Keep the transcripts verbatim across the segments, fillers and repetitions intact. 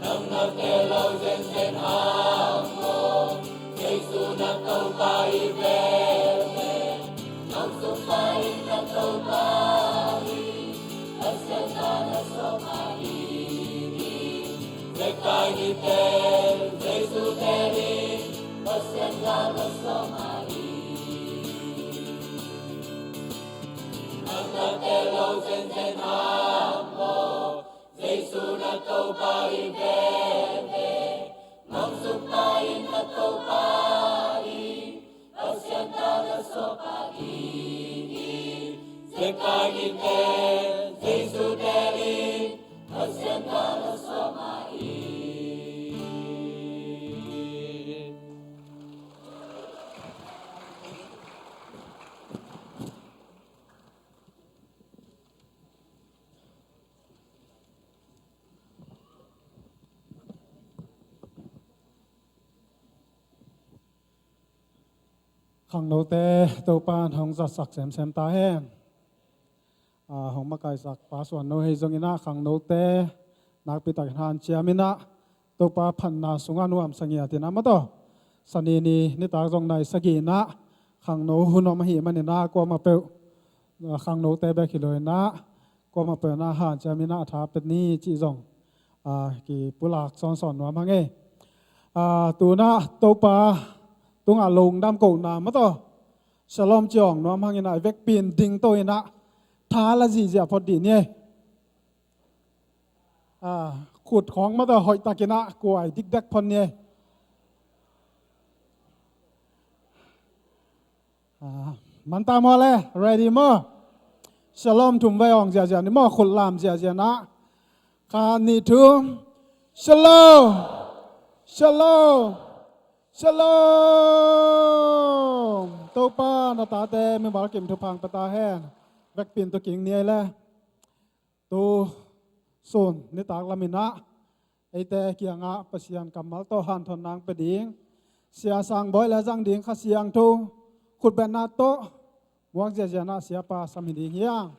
Nang na tel lo zenzen hang maw, Jesu na Topa hi veve. Nang sukpa in na Topa hi, Pasian ta na sawm a hi hi. Zekai hi tel, Jesu tel in, Pasian ta na sawm a hi. Nang na tel lo zenzen hang maw, Jesu na Topa hi veve. Nang sukpa in na Topa hi, Pasian ta na sawm a hi hi. Zekai hi tel, Jesu tel in, Pasian ta na sawm a hi. Khangnote Topa'n hong zatsak semsem ta hen. A, hong makaisak Pa Suan No hei zong in ah khangnote nakpi takin hanciam in ah Topa phatna sungah nuamsa ngiat in ah maw taw. Sani ni nitak zong nai sagih in ah khangno hun om ahih manin ah kuamah peuh, a, khangnote bek hi lo in ah kuamah peuh in ah hanciam in ah tha pia ni cih zong, a, kipulak sawnsawn nuam hang e. A, tu-in ah Topa tungah lungdam kohna maw taw, Shalom ci-in nuam hang in ah i vekpi-in dingto in ah tha la zihziah phot dih ni e. A, khut khawng maw taw hoih takin ah kuai dikdek phot ni e. A, man ta maw le, ready maw? Shalom thum vei ong ziahziah ni maw, khut lam ziahziah in ah. Khat, nih, thum. Shalom. Shalom. Shalom. Topa na tate mimal kim thupha pia ta hen. Vekpi-in tu king ni ei le. Tu sun nitak lam in ah eite kiangah Pasian kammal tawh hanthotna pia ding Sia Sang Bawi le zang ding Kha Siangtho khutbetna tawh muak ziahziah in ah Siapa sam hi ding hi hang.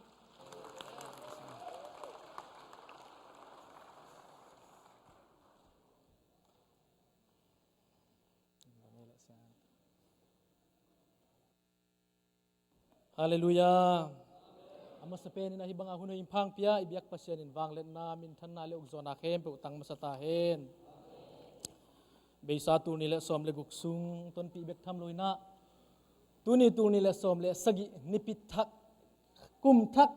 Halleluiah. A masa pen in ah hih banga hun hoih in pha hong pia i biak Pasian in vangliatna, minthanna le ukzawhna khempeuh tang masa ta hen. Beisa tul nih le sawm le guk sung tonpih bek tham lo in ah, tuni tul nih le sawm le sagih nipi thak, kum thak,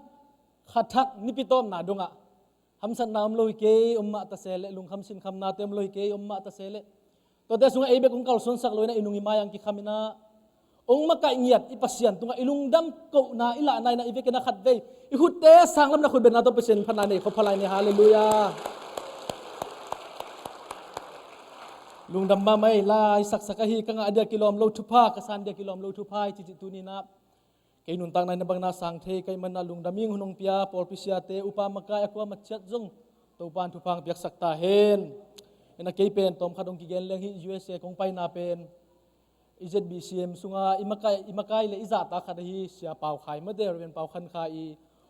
kha thak, nipi tawpna dongah hamsatna om lo hi kei, om mah ta se leh, lungkham sinkhamnate om lo hi kei, om mah ta se leh, tuate sungah ei bek hong kalsuansak lo in ah i nung i mai-ah kikham in ah, hong makaih ngiat i Pasian tungah i lungdam kohna i lahna in ah i vekin ah khatvei i khutte sang lam in ah khutbetna tawh Pasian in phatna nei khop pha lai ni. Halleluiah. Lungdam mahmah ei, lai saksak ahi, ka ngah dia kilawm lo thupha, ka san dia kilawm lo thupha hi cih tuni in ah kei nuntakna in ah bangin ah sang thei ka hih manin ah lungdam ing. Hun hong pia pawlpi siate, upa makai, a kuamah ciat zong Topa'n thupha hong piaksak ta hen. In ah kei pen tawmkhat hong kigen leng, hih U S A kong paina pen i Z B C M sungah i makai, i makai le i zahtak khat ahi Sia Pau Khai mate, Reverend Pau Khan Khai i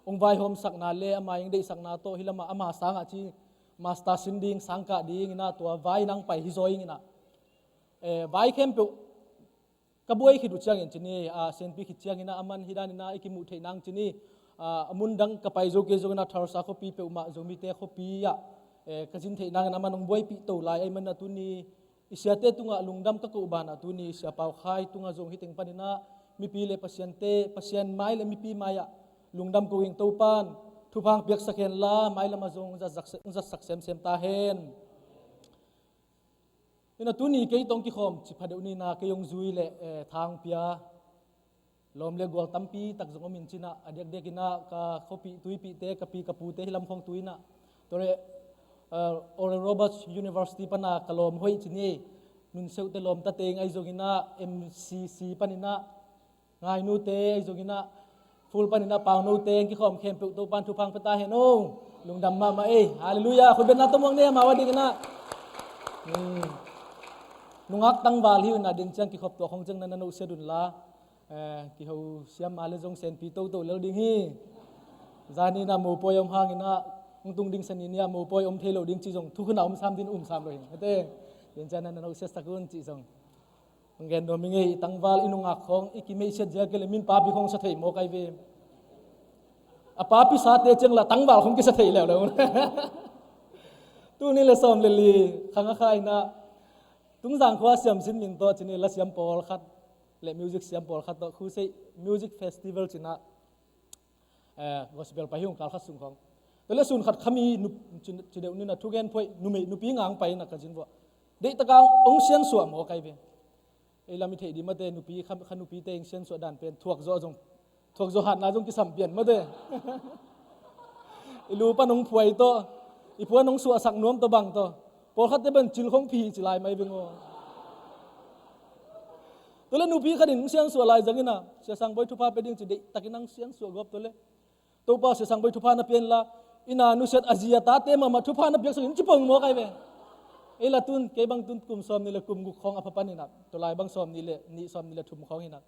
hong vaihawmsakna le ama eng deihsakna tawh hih lamah ama sangah ci master sin ding, sang kah ding in ah tua vai nang pai hi zaw ing in ah, eh, vai khempeuh ka buai khit uh ciangin ci ni, a, senpi khit ciangin ah aman hih dan in ah i kimuh theih nang ci ni, a, a mun dang ka pai zo kei zongin ah Tulsa khuapi peuhmah Zomite khuapi ah, eh, ka zin theih nangin aman hong buaipih to lai ahih manin ah tuni i siate tungah lungdam ka koh banah tuni Sia Pau Khai tungah zong hih teng panin ah mipi le Pasiante, Pasian mai le mipi mai-ah lungdam ko ing. Topa'n thupha hong piaksak hen la, mailamah zong zatsak, zatsak semsem ta hen. In ah tuni kei tawh hong kikhawm cih pha deuh ni in ah kei hong zui le, eh, tha hong pia lawm le gual tampi tak zong om in ci in ah, a diakdiak in ah ka khuapih tuipihte, ka pi ka pute hih lam khawng tu in ah, tua leh, eh, Oral Roberts University pan ah ka lawm hoih ci ni, Nunseuhte lawmta teng ahi zonginah M C C paninah ngainute ahi zonginah full paninah paunote kikhawm khempeuh Topan thupha pia ta hen aw. Lungdam mahmah ei. Halleluiah. Khutbetna tawh muang ni amau a dinginah. Hmm. Nungak tangval hi unah den ciang kikhop tuah khong ciang na na nohsiat unla. Eh, kiho siam mah le zong senpi toto lel ding hi. Zaninah mopawi om hanginah hong tung ding saninah mopawi om thei lo ding ci zong thukhunah om sam din um sam lo hi. Ate, den ciang na na nohsiat sak un ci zong. Hong gen nuam i ngei i tangval i nungak khong i kimeihsiat ziak kei le min papi khong sa thei maw kai ve. A papi sate ciang la tangval khong kisa thei leuleu. Tuni le sawm le li khang a khainah Tungzang khua siamsin min tawh cini la siam pawlkhat le music siam pawlkhat tawh khusei music festival cinah eh, gospel pai hi hong kalkhat sung khong. Tale sun khat khami ci deuh nina thugen phoih numei nupi ngang pai na ka zin vuah. Deihtaka hong siansuah maw kai ve. Ei lam i theih di mate nupi kha nupi te hong siansuah dan pen thuak zawh zong thuak zawh hatna zong kisam pian mate. I lu pan hong phuai tawh i puan hong suahsak nuam tawh bang tawh. Pawlkhatte ban cil khong phi ci lai mai veng aw. Tule nupi khatin hong siansuah lai zangina Sia Sangboi thupha pe ding ci deihtakin hong siansuah gawp tule. Topa Sia Sangboi thupha na pian la ina nusiat a zi a tate mahmah thupha na piak sungin ci pong maw kai ve. Ei la tun kei bang tun kum sawm ni le kum guk khong a phapaninah tolai bang sawm ni le nih sawm ni le thum khong hinah.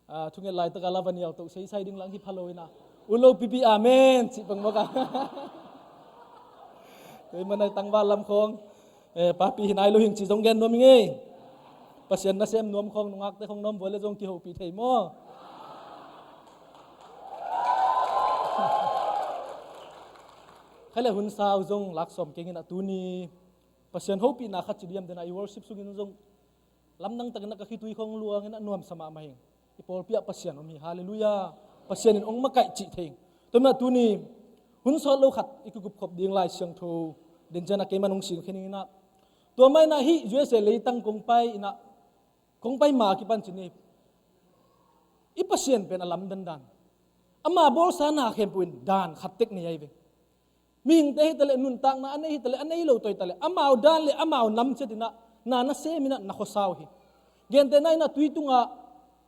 Ah, thunget laitaka la va nial toh seisai ding lang hi pha lo inah. Ulo pipi amen cih pang mawk a. Kei manai tangval lam khong eh, papi hi nai lo hing cih zong gen nuam i ngei. Pasian nasem nuam khong nungakte khong nuam vua le zong kihopih thei maw. Khai le hun sau zong lak sawm keng inah tuni Pasian hopihna khat ci diam dena i worship sungin zong lamdang takin a ka khitui khong luangin a nuamsa mahmah hi. I pawlpi ah Pasian om hi. Halleluiah. Pasian in hong makaih cih thei hi. Tua manin tuni hun sawt lo khat i kikup khop ding Lai Siangtho den ciang a keiman hong sing khin inah tua mah inah hih U S A leitang kong pai inah kong pai ma kipan cin hi. I Pasian pen a lamdang dan ama bawlsa na khempeuh in dan khat tek nei ahi ve. Mihingte hi taleh nuntakna a nei hi taleh a nei lo toi taleh amau dan le amau nam ciat inah na na sem inah na khuasa uh hi. Gentehna inah tui tungah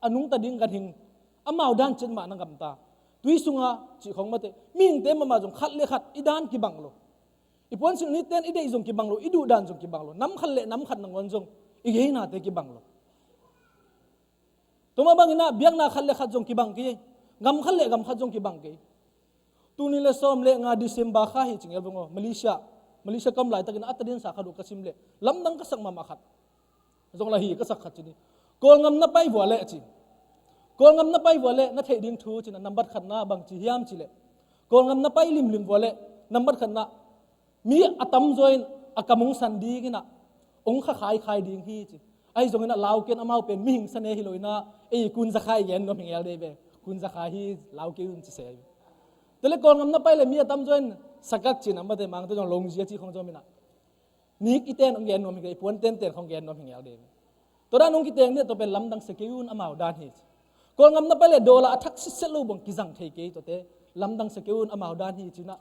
a nungta ding ganhing amau dan ciat mah na gamta. Tui sunga cih khong mate mihingte mahmah zong khat le khat i dan kibang lo. I puansilh niten i deih zong kibang lo, i duhdan zong kibang lo, nam khat le nam khat nangawn zong i geinate kibang lo. Tua mah bangin ah biakna khat le khat zong kibang kei, gam khat le gam khat zong kibang kei. Tuni le sawm le nga December kha hi cing el veng aw, Malaysia, Malaysia kam laitakin a tadinsa khat uh ka sim le lamdang ka sak mahmah khat. Zong la hi ka sak khat ci ni. Kawlngam na pai vua le ci. Kawlngam na pai vua le na theih ding thu cin a nambat khatna bang ci hiam ci le. Kawlngam na pai limlim vua le nambat khatna mi a tamzaw in a kam hong san ding inah hong kha khaikhai ding hi ci. Ahi zongin ah lauken amau pen mihing sa ne hi lo inah ei kun za khai gen nuam hi ngel dei ve. Kun za khai hi lauken un ci se. Tele Kawlngam na pai le mi a tamzaw in sakak cin a mate mangte zong longzia ci khong zom inah nik i ten hong gen nuam hi kei, puan tenten hong gen nuam hi ngel ding. Tua dan hong kiteng ni tua pen lamdang sa kei un amau dan hi ci. Kawlngam na pai le dollar a thak sitset lo bang kizang thei kei tuate lamdang sa kei un amau dan hi cinah.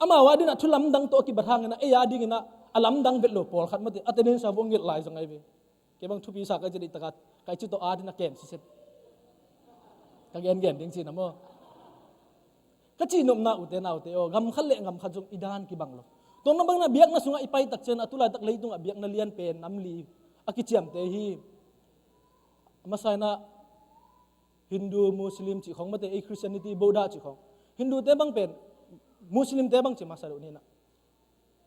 Amau a dinah thu lamdang tawh a kibat hanginah ei a dinginah a lamdang vet lo pawlkhat mate a tenin sa vong gelh lai zong ai ve. Kei bang thupi sa kai ci deih takat kai ci tawh a dinah kem sitset. Ka gen gen ding cinah maw. Ka cihnopna ute naute aw, gam khat le gam khat zong i dan kibang lo. Tua na bangin ah biakna sungah i paitak ciangin a tulaitak leitungah biakna lian pen nam li a kiciamte hi. A masa inah Hindu, Muslim cih khong mate ei Christianity, Buddha cih khong. Hindu te bang pen Muslim te bang cih masa deuh ni inah.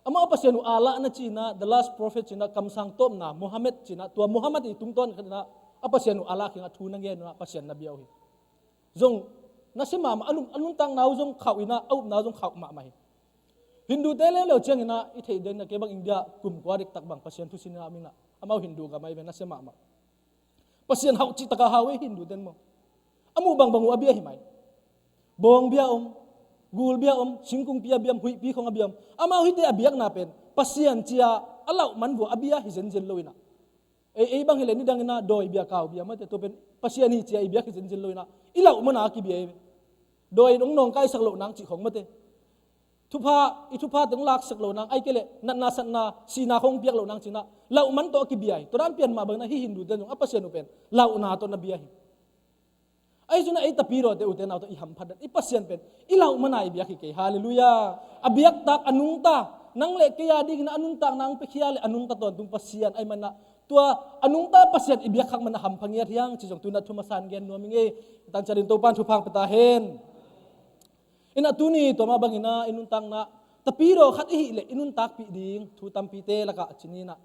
Amah a Pasian uh Allah na cinah, the last prophet cinah, kamsang tawpna Muhammad cinah, tua Muhammad i tungtawn khat inah a Pasian uh Allah kiangah thu na gen unah Pasian na bia uh hi. Zong nasia mahmah a lum a nuntakna uh zong khauh inah a upna uh zong khauh mahmah hi. Hindute leuleu cianginah i theih denginah kei bang India kum kua dektak bang Pasian thusin inah minah amau Hindu gam ai ve nasia mahmah. Pasian hauh cihtaka hau ei Hindu ten maw. A muh bangbang uh a bia hi mai. Bawng bia om, gul bia om, singkungpi a bia om, huihpi khong a bia om. Amau hite a biakna pen Pasian cia a lauh man vua a bia hi zenzen lo inah. Ei ei bang hileh nidang inah dawi bia kau bia mate tua pen Pasian hi cia i biak hi zenzen lo inah i lauh mana a kibia ei ve. Dawi in hong nawngkaisak loh nang cih khong mate. Thupha, i thupha teng laksak lo nang, ai kei leh natna satna sihna khong piak lo nang cinah lauh man tawh a kibia hi. Tua dan pian mah bangin ah hih Hindu ten zong a Pasian uh pen lauhna tawh na bia hi. Ahi zongin ah ei tapidaw te, u te nau te, i hamphat dan, i Pasian pen i lauh man a i biak hi kei. Halleluiah. A biaktak, a nungta, nang le kei a dingin ah a nuntakna hong piakhia le a nungta tawntung Pasian ahih manin ah, tua a nungta Pasian i biak khak manin ah hampha ngiat hi hang cih zong tu-in ah thu masa-in gen nuam ing ei. Tanciat in Topa'n thupha hong pia ta hen. Inah tuni tua mah bangin ah i nuntakna, tapidaw khat i hih leh i nuntakpih ding thu tampite lakah a ci ni inah,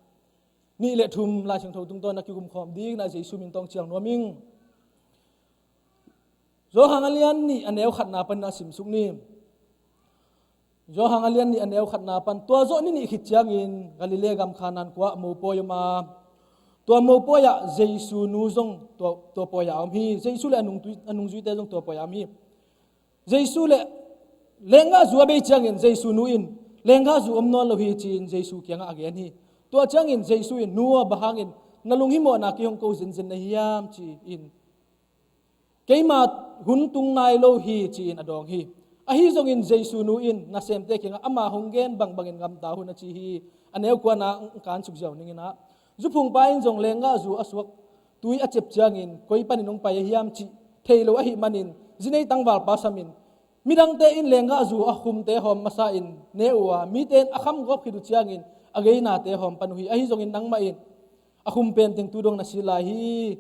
nih le thum Lai Siangtho tungtawn a kikum khawm ding inah Jesu min tawh hong cial nuam ing. Johan a lian nih a neu khatna pan inah simsuk ni. Johan a lian nih a neu khatna pan, tua zawh ni nih khit ciangin Galilee gam Kanaan khua-ah mopawi om a, tua mopawi-ah Jesu nu zong tua, tua pawi-ah a om hi. Jesu le a nungtui, a nungzuite zong tua pawi-ah a om hi. Jesu le lenggahzu a bei ciangin Jesu nu in, "Lenggahzu om nawn lo hi," ci-in Jesu kiangah a gen hi. Tua ciangin Jesu in, "Nu aw, bang hangin na lunghimawhna kei hong ko zenzen na hiam?" ci-in, "Keima hun tung nai lo hi," ci-in a dawng hi. Ahi zongin Jesu nu in nasemte kiangah, "Ama hong gen bangbangin gamta un," a ci hi. A neu kuana kan suk ziau ning inah, zuphungpa in zong lenggahzu a suak tui a cep ciangin koi panin hong pai a hiam cih thei lo ahih manin zinei tangvalpa samin, midangte in lenggahzu a khumte hawm masa-in ne uh a, mite in a kham gawp khit uh ciangin a geinate hawm pan uh hi. Ahi zongin nangmah in a khum pen teng tu dong na si lai hi,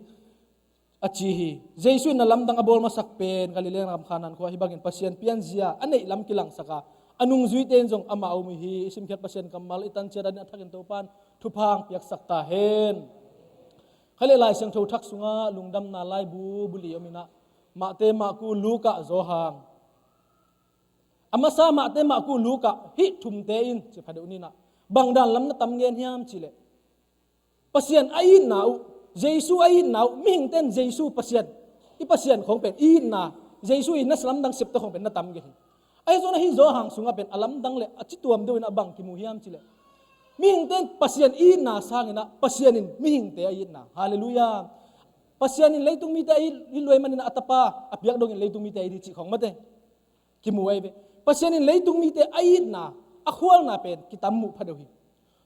a ci hi. Jesu in na lamdang a bawl masak pen Galilee gam Kanaan khua hih bangin Pasian pianzia a neih lam kilangsak a, a nungzuite in zong amah a um uh hi. I simkhiat Pasian kammal i tanciat a dingin a thakin Topa'n thupha hong piaksak ta hen. Kha le Lai Siangtho thak sungah lungdamna laibu buli om inah, Mate, Marku, Luka, Johan. A masa Mate, Marku, Luka, hih thumte in ci pha deuh ni inah, bang dan lam na tam ngen hiam cih leh, Pasian a itna uh, Jesu a itna uh, mihingte in Jesu Pasian, i Pasian khawng pen i itna, Jesu i na lamdang septe khawng pen na tam gen hi. Ahi zongin ah hih Johan sungah pen a lamdang le a ci tuam deuh inah bang kimu hiam cih leh, mihingte in Pasian i itna sang inah Pasian in mihingte a itna. Halleluiah. Pasian in leitung mite a it, it lo ahih manin ah a Tapa a piak dongin leitung mite a it hi cih khawng mate kimu ahi ve. Pasian in leitung mite a itna, a khualna pen kitam muh pha deuh hi.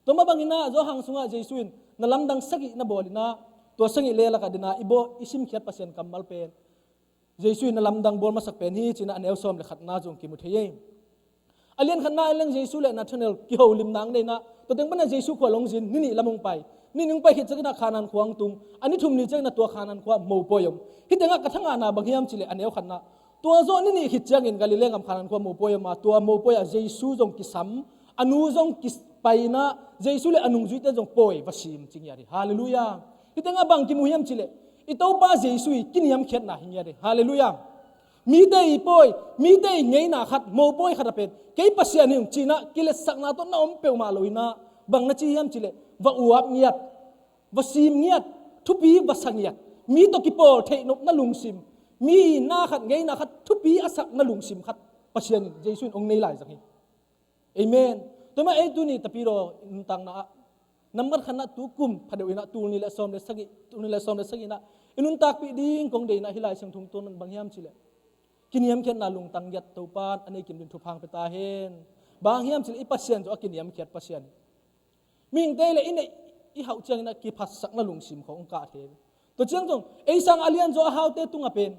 Tua mah bangin ah Johan sungah Jesu in na lamdang sagih na bawl inah, tua sagih le lakah dingin ah i bawl, i simkhiat Pasian kammal pen, Jesu in na lamdang bawl masak pen hi ci-in ah a neu sawm le khatna zong kimu thei hi. A lian khatna en leng Jesu le Nathanael kiholimna hong nei inah, tua teng pan ah Jesu khua hong zin, ni nih lam hong pai. Ni nih hong pai khit ciangin ah Kanaan khua hong tung. A ni thum ni ciangin ah tua Kanaan khua-ah mopawi om. Hih tengah ka thangahna bang hiam cih leh a neu khatna, tua zawh ni nih khit ciangin Galilee gam Kanaan khua-ah mopawi om a, tua mopawi-ah Jesu zong kisam, a nu zong kipai inah, Jesu le a nungzuite zong pawi va sim ci ngiat hi. Halleluiah. Hih tengah bang kimu hiam cih leh, i Topa Jesu i kiniamkhiatna hi ngiat hi. Halleluiah. Mite i pawi, mite i ngeina khat, mopawi khat a pen, "Kei Pasian hi ung," ci-in ah kiletsakna tawh na om peuhmah lo inah, bang na ci hiam cih leh, va uap ngiat, va sim ngiat, thupi va sa ngiat, mi tawh kipawl theih nop na lungsim, mi i na khat, ngeina khat, thupi a sak na lungsim khat Pasian in, Jesu in hong nei lai zang hi. Amen. Tua mah ei tuni tapidaw nuntakna ah, nambat khatna, tu kum pha deuh inah, tul nih le sawm le sagih, tul nih le sawm le sagih inah i nuntakpih ding kong deih inah hih Lai Siangtho tungtawn bang hiam cih leh, kiniamkhiatna lungtang giat Topa'n a nei kim dingin thupha hong pia ta hen. Bang hiam cih leh i Pasian zong a kiniamkhiat Pasian hi. Mihingte le i neih i hauh ciangin ah kiphatsakna lungsim khawng hong kah thei hi. Tua ciang zong ei sang a lianzaw a haute tungah pen,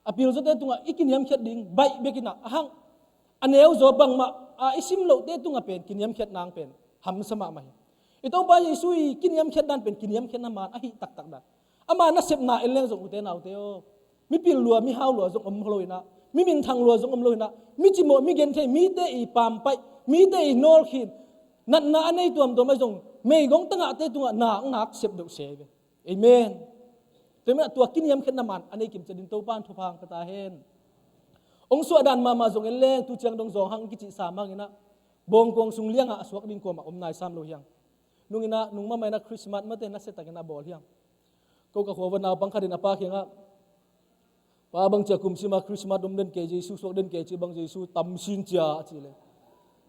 a pilzawte tungah i kiniamkhiat ding baih bek inah, a hang a neuzaw bangmah a i sim lohte tungah pen kiniamkhiat nang pen hamsa mahmah hi. I Topa Jesu i kiniamkhiat dan pen kiniamkhiatna maan ahih taktak dan. Ama nasepna en leng zong, ute naute aw, mi pil lua, mi hau lua zong om lo inah, mi minthang lua zong om lo inah, mi cimawh, mi genthei, mite i pampaih, mite i nawlkhin, natna a nei tuamtuam ahi zong, meigong tangahte tungah na hong ngak sep deuh se hi ve. Amen. Tua ahih manin ah tua kiniamkhiatna maan a nei kim ciat dingin Topa'n thupha hong pia ta hen. Hong suah dan mahmah zong en leng, tu ciang dong Johan kicih sa mah inah, bawngkuang sung liangah a suak ding kuamah om nai sam lo hi hang. Nung inah, nung mahmah inah Christmas mate nasia takin a bawl hi hang. Ko ka khua-ah naupang khat in a pa kiangah, "Pa, bang cia kum sim a Christmas om den kei, Jesu suak den kei," ci bang, "Jesu tam sin cia," a cih leh,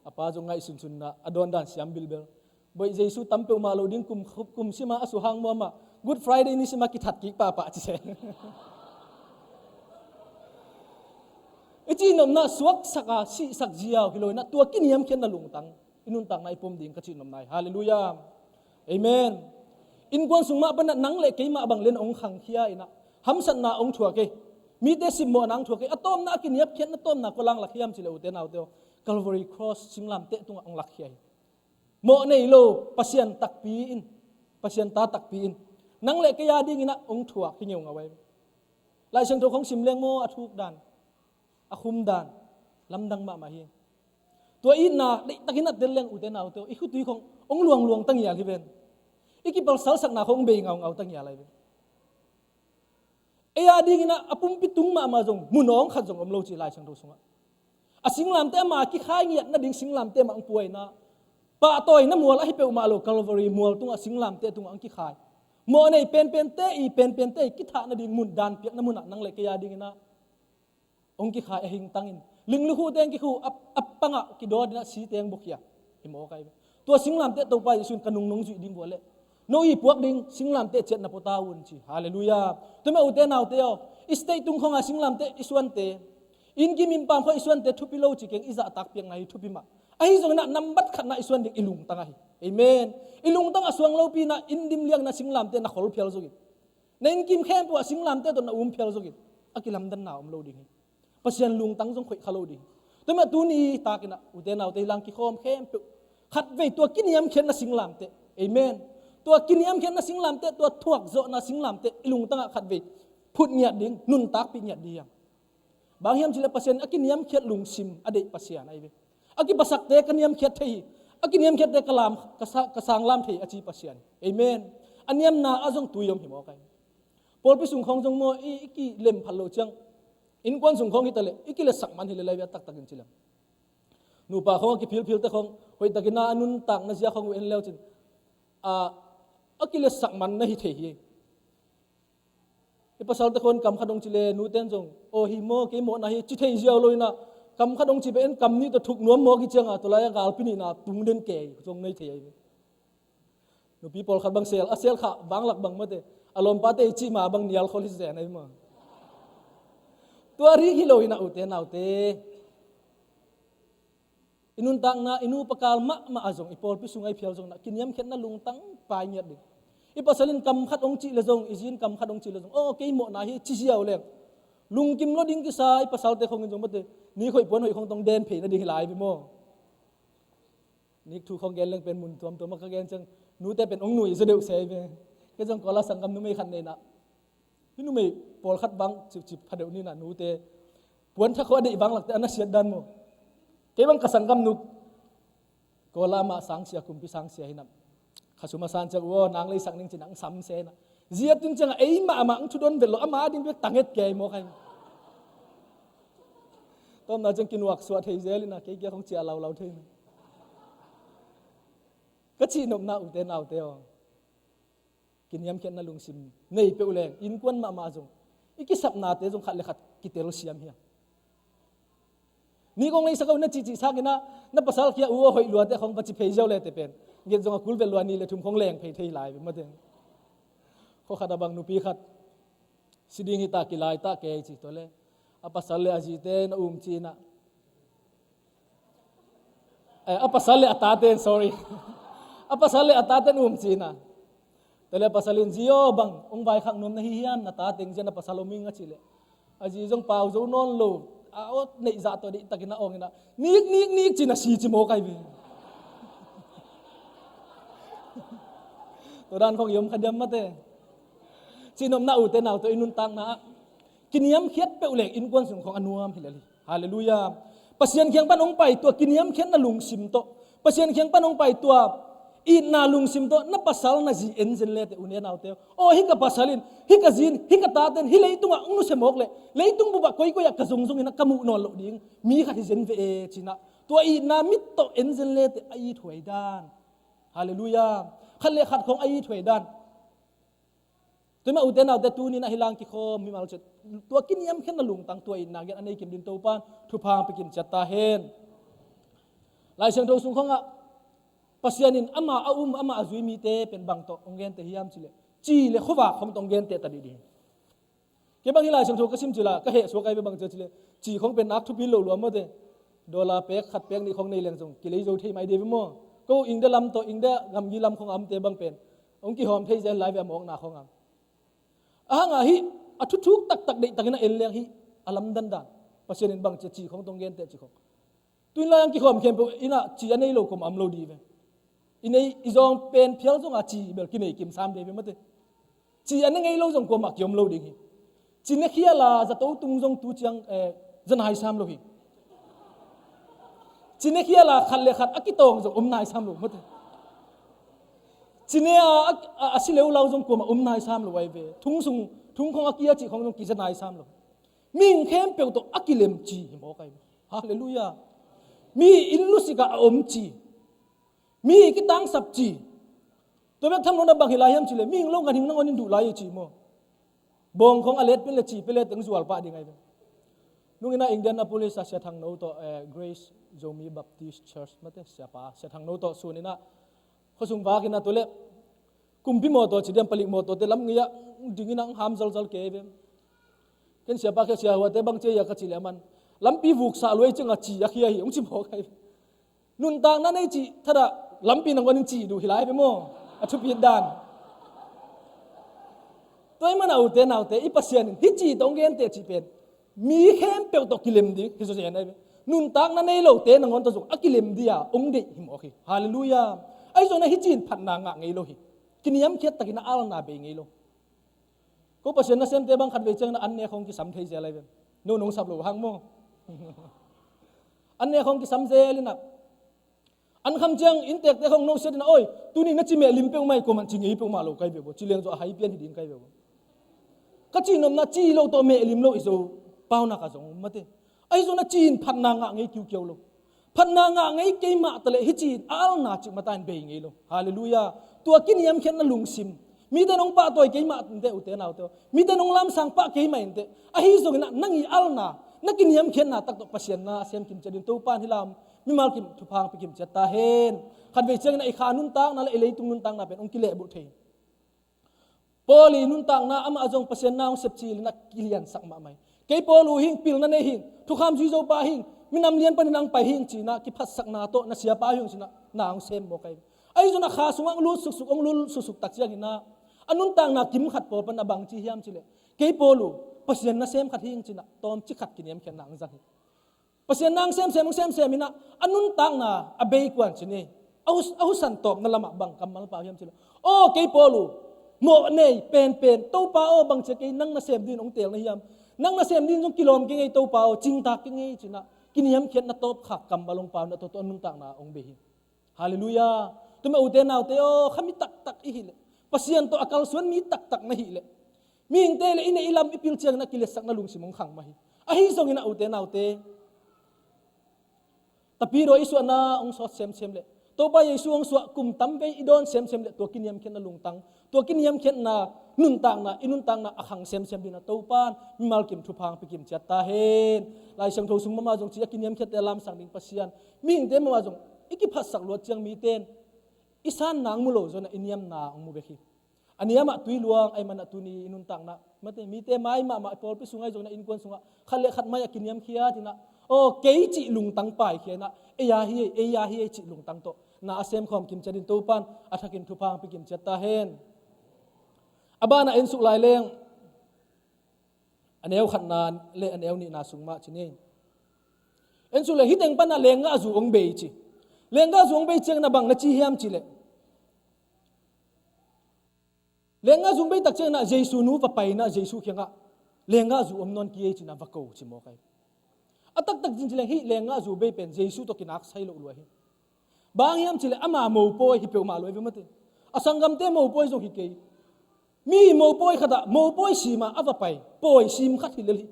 a pa zong ngaihsunsun inah a dawn dan siam bilbel. "Baih, Jesu tam peuhmah lo ding, kum, kum sim a a suhang muamah, Good Friday ni sim a kithat kik pahpah," ci se. I cihnopna suaksak a sihsak ziau hi lo inah tua kiniamkhiatna lungtang i nuntakna i pom ding ka cihnopna hi. Halleluiah. Amen. Innkuan sung mah panah nang le keimah bang lian hong khangkhia inah hamsatna hong thuak hi. Mite simmawhna hong thuak hi. A tawpna a kiniamkhiatna tawpna kua lang lak hiam cih leh ute naute aw, Calvary Cross singlamteh tungah hong lakkhia hi. Mawh nei lo, Pasian takpi in, Pasian ta takpi in nang le kei a dinginah hong thuak hi ngeungau ahi. Laisiangtho khong sim leng maw, a thuk dan, a khum dan lamdang mahmah hi. Tua itna deihtakin a tel leng ute naute aw, i khutui khong hong luangluang ta ngial hi ven. I kipalsalsakna khong hong bei ngaungau ta ngial ahi ven. Ei a dinginah a pumpi tung mahmah zong mun awng khat zong om lo ci Laisiangtho sungah. A singlamteh ama kikhai ngiat nading singlamteh mah hong pua inah pahtawina mual ahi peuhmah lo, Calvary mual tungah singlamteh tungah hong kikhai. Mawh nei penpente i penpente i kithah nading mun, dan piakna munah nang le kei a dinginah hong kikhai a hingtangin, ling lukhu teng kikhu a, a pangah kidawt inah si teng bukhia. Hi mawk ahi ve. Tua singlamteh Topa Jesu in ka nung nong zuih ding vua leh no i puak ding singlamteh ciatna pua ta un ci. Halleluiah. Tua mah ute naute aw, i state tung khonga singlamteh i suante, inn kim inn pam khong i suante thupi lo ci keng, i zahtak piakna hi thupi mah. Ahi zonginah nambat khatna i suan ding i lungtang ahi. Amen. I lungtang a suang lopi inah inn dim liangna singlamteh na khol phial zogin, na inn kim khempeuh ah singlamteh tawh na um phial zogin, a kilamdanna om lo ding hi. Pasian lungtang zong khoih kha lo ding hi. Tua mah tuni takinah ute naute hi lang kikhawm khempeuh khatvei tua kiniamkhiatna singlamteh. Amen. Tua kiniamkhiatna singlamteh, tua thuakzawhna singlamteh i lungtangah khatvei phut ngiat ding, nuntakpih ngiat ding hi hang. Bang hiam cih leh Pasian a kiniamkhiat lungsim a deih Pasian ahi ve. A kipasakte ka niamkhiat thei hi, a kiniamkhiatte ka lam, ka sa-, ka sanglam thei a ci Pasian. Amen. A niamna ah zong tui om hi mawk ahi. Pawlpi sung khawng zong maw, i, i kilem phat loh ciang, innkuan sung khawng hi ta leh i kiletsak man hi leh lai ve a taktakin ci leng. Nupa khawng a kiphilphilte khawng hoihtakin a nuntakna zia khawng uh en leu cin, a, a kiletsak man na hi thei hi. I pasalte khawng kam khat hong ci leh nuten zong, aw hi maw, kei mawhna hi ci thei ziau lo inah, kam khat hong ci pah in kam nih tawh thuk nuam mawk hi ciangah tua lai-ah galpi nihna tung den kei zong nei thei ahi ve. Nupi pawlkhat bang sel, a sel khah vanglak bang mate, a lawmpate i cih ma bang nial khol hi zen ahi maw. Tua rik hi lo inah ute naute, i nuntakna, i nu pakal mahmah ah zong, i pawlpi sungah i phial zong inah kiniamkhiatna lungtang pai ngiat ding. I pasal in kam khat hong cih leh zong, i zi in kam khat hong cih leh zong, aw kei mawhna hi ci ziau leng, lungkim lo ding kisa i pasalte khawng in zong mate, nik hoih puan hoih khawng tawh den phei nading hi lai ve maw. Nik thu khawng gen leng pen mun tuamtuam ah ka gen ciang, nute pen hong nui zaw deuh se ve. Kei zong Kawl ah sanggam numei khat nei inah, hih numei pawlkhat bang cipcip pha deuh ni inah, nute puanthak khawng a deih vanglakte a na siat dan maw. Kei bang ka sanggam nu Kawl ah amah sangsia, kumpi sangsia hi inah, kha sum a san ciang, uh aw, nang leisak ning ci inah hong sam se inah, zi a tun ciangah ei mahmah hong thudon vet lo, ama a ding bek tanget kei mawk ahi. Tawpna ciang kinuaksuah thei zel inah, kei kia khawng ciah laulau thei inah. Ka cihnopna ute naute aw, kiniamkhiatna lungsim nei peuh leng innkuan mahmah zong i kisapnate zong khat le khat kitelsiam hi a. Nik hong leisak o na cihcih sak inah, na pasal kia, uh aw, hoih luate khawng va ci phei ziau leh te pen, nget zong a kul vet lua, nih le thum khawng leng phei thei lai ve mate. Khua khat ah bang nupi khat si ding hi ta, kilai ta kei ci, tua leh a pasal le a zite na um ci inah, eh, a pasal le a tate, sorry, a pasal le a tate na um ci inah. Tua leh a pasal in, zi aw, bang hong vaikhak nuam na hi hiam, na ta teng zia, na pasal om ing a cih leh, a zi zong pau zo nawn lo, a awt neih zah tawh deihtakin a awng inah, nik, nik, nik ci inah si ci mawk ahi ve. Tua dan khawng i om kha diam mate. Cihnopna ute naute aw, i nuntakna ah kiniamkhiat peuh leng innkuan sung khawng a nuam hi lel hi. Halleluiah. Pasian kiang pan hong pai tua kiniamkhiatna lungsim tawh, Pasian kiang pan hong pai tua itna lungsim tawh na pasal na zi en zen le te, u ne naute aw, aw hih ka pasal in, hih ka zi in, hih ka tate in hih leitungah hong nusia mawk leh leitung bup ah koikoi ah ka zongzong inah ka muh nawn loh ding mi khat hi zen ve e ci inah, tua itna mit tawh en zen le te, a ithuai dan. Halleluiah. Khat le khat khawng a ithuai dan. Tua mah ute naute, tuni inah hih lang kikhawm mimal ciat tua kiniamkhiatna lungtang, tua itna gen a nei kim ding Topa'n thupha hong pia kim ciat ta hen. Laisiangtho sung khawngah Pasian in ama a um, ama a zui mite pen bang tawh hong genteh hiam cih leh, ci le khuavak khawng tawh hong genteh ta dih ding. Kei bang hih Lai Siangtho ka sim cil a ka heh suak ai ve, bang cia cileh, ci khong pen nak thupi lo lua mawte. Dollar pek khat pek nih khong nei leng zong kilei zo thei mai dei ve maw? Ko India lam tawh India gamgi lam khong a omte bang pen hong kihawm thei zel lai ve, a mawkna khong a. A hang a hih a thuthuk taktak deihtakin a en leng hih a lamdandan Pasian in bang cia ci khong tawh hong genteh ci khong. Tuin lai ang kikhawm khempeuh in ah ci a nei lo kuamah om lo ding ve. I nei i zawng pen phial zong a ci bel kinei kimsam ding ve mawte. Ci a ne ngei lo zong kuamah kiom lo ding hi. Ci ne khial a zato tung zong tu ciang, eh, za nai sam lo hi. Ci ne khial a khat le khat a kitawng zong om nai sam lo mawte. Ci ne a, a, a, a si leulau zong kuamah om nai sam lo ai ve. Thung sung, thung khong a kia cih khong zong kiza nai sam lo. Mihing khempeuh tawh a kilem ci hi mawk ai ve. Halleluiah. Mi inn lusik ah a om ci. Mi kitangsap ci. Tua bek tham lo na bang hi lai hiam cileh, mihing lo ganhing nangawn in duh lai hi ci maw? Bawng khong a let pen le ci pe le teng zual pah ding ai ve. Nung in ah Indianapolis a Sia Thang No tawh, eh, Grace Zomi Baptist Church mate siapa Sia Thang No tawh sun in ah khuasung vak in ah tua le kumpi mawtaw ci diam, palik mawtaw te lam ngei ah ding in ah hong ham zalzal kei ve. Ken siapa khia, sia huate bang cia ia ka ci le aman, lampi vuk sah luai ciang a ci a khia hi hong ci mawk ai. Nuntakna nei cih thadah lampi nangawn in cih duh hi lai ve maw? A thupit dan. Tua ahih manin a ute naute, i Pasian in hih ci tawh hong genteh cih pen mi khempeuh tawh kilem ding hi zawzen ai ve. Nuntakna nei lote nangawn tawh zong a kilem ding a hong deih hi mawk hi. Halleluiah. Ahi zongin ah hih ci in phatna ngah ngei lo hi. Kiniamkhiat takin a alna bei ngei lo. Ko Pasian nasemte bang khatvei ciangin ah an nek hong kisam thei zel ai ve. No nong sap lo hang maw? An nek hong kisam zel in ah an kham ciang inntekte khong no siat in ah, oi, tuni na ci meh lim peuhmah hi, kuaman ci ngei peuhmah lo kai ve bo, ci leng zaw a hai pian hi ding kai ve bo. Ka ci nopna ci lo tawh meh lim lo i zo paunak a zong mate. Ahi zongin ah ci in phatna ngah ngei kiukiau lo. Phatna ngah ngei kei mah taleh hih ci in a alna cik mata in bei ngei lo. Halleluiah. Tua kiniamkhiatna lungsim. Mite nong pahtawi kei mah inteh ute naute aw. Mite nong lamsang pah kei mah inteh. Ahi zongin ah nang i alna, na kiniamkhiatna tak tawh Pasian na sem kimciat in Topa in hih lam mimal kim thupha hong pia kimciat ta hen. Khatvei ciangin ah i kha nuntakna le i leitung nuntakna pen hong kilehbulh thei. Paul i nuntakna amah zong Pasian na hong sep cil in ah kiliansak mahmah hi. Kei Paul uh hing, pilna nei hing, thukham zui zo pa hing, minam lian panin ang pai hing ci in ah kiphatsakna tawh na siapa hing ci in ah na hong sem mawk ai. Ahi zongin ah kha sungah hong lut suksuk, hong lut suksuk tak ciangin ah a nuntakna kim khat pawl pan a bang ci hiam cileh, kei Paul uh Pasian nasem khat hing ci in ah tawmcik khat kiniamkhiatna hong zang hi. Pasian na hong semsem, hong semsem in ah a nuntakna a bei kuan ci ni. A hus-, a husan tawpna lamah bang kammal pau hiam cileh, aw kei Paul uh, mawh nei penpen Topa aw, bang cia kei nang nasem dingin hong tel na hiam? Nang nasem dingin zong kilawm kei ngei Topa aw, cingtak kei ngei ci in ah kiniamkhiatna tawpkhak kammal hong pau in ah tua tawh a nuntakna hong bei hi. Halleluiah. Tua mah ute naute aw, kha mi taktak i hih leh, Pasian tawh a kalsuan mi taktak na hih leh, mihingte le i neih i lam i pil ciangin ah kiletsakna lungsim hong khang mah hi. Ahi zongin ah ute naute, tapidaw i suahna hong sawt semsem leh, Topa Jesu hong suah kum tamvei i dawn semsem leh, tua kiniamkhiatna lungtang, tua kiniamkhiatna nuntakna, i nuntakna a khang semsem dingin ah Topa in mimal kim thupha hong pia kimciat ta hen. Lai Siangtho sung mahmah zong ci a, kiniamkhiatte a lamsang ding Pasian. Mihingte mahmah zong i kiphatsak luat ciang mite in i sanna hong mu lo zaw in ah i niamna hong mu bek hi. A niam ah tui luang ahih manin ah tuni i nuntakna mate, mite mai mahmah, i pawlpi sungah ahi zongin ah innkuan sungah khat le khat mai-ah kiniamkhiat in ah, aw kei cih lungtang paikhia in ah, ei a hi ei, ei a hi ei cih lungtang tawh na a semkhawm kimciat in Topa in a thakin thupha hong pia kimciat ta hen. A banah en suk lai leng, a neu khatna le a neu nihna sung mah ci ni. En suk leh, hih teng pan ah lenggahzu hong bei ci. Lenggahzu hong bei ciangin ah bang na ci hiam cileh, lenggahzu hong bei tak ciangin ah Jesu nu va pai in ah Jesu kiangah, lenggahzu om nawn kei ci in ah va ko ci mawk ai. A taktak zing ci leng hih lenggahzu bei pen Jesu tawh kinaksai loh lua hi. Bang hiam cileh ama mopawi hi peuhmah lua hi ve mate. A sanggamte mopawi zong hi kei. Mi mopawi khatah mopawi sim a a va pai, pawi sim khat hi lel hi.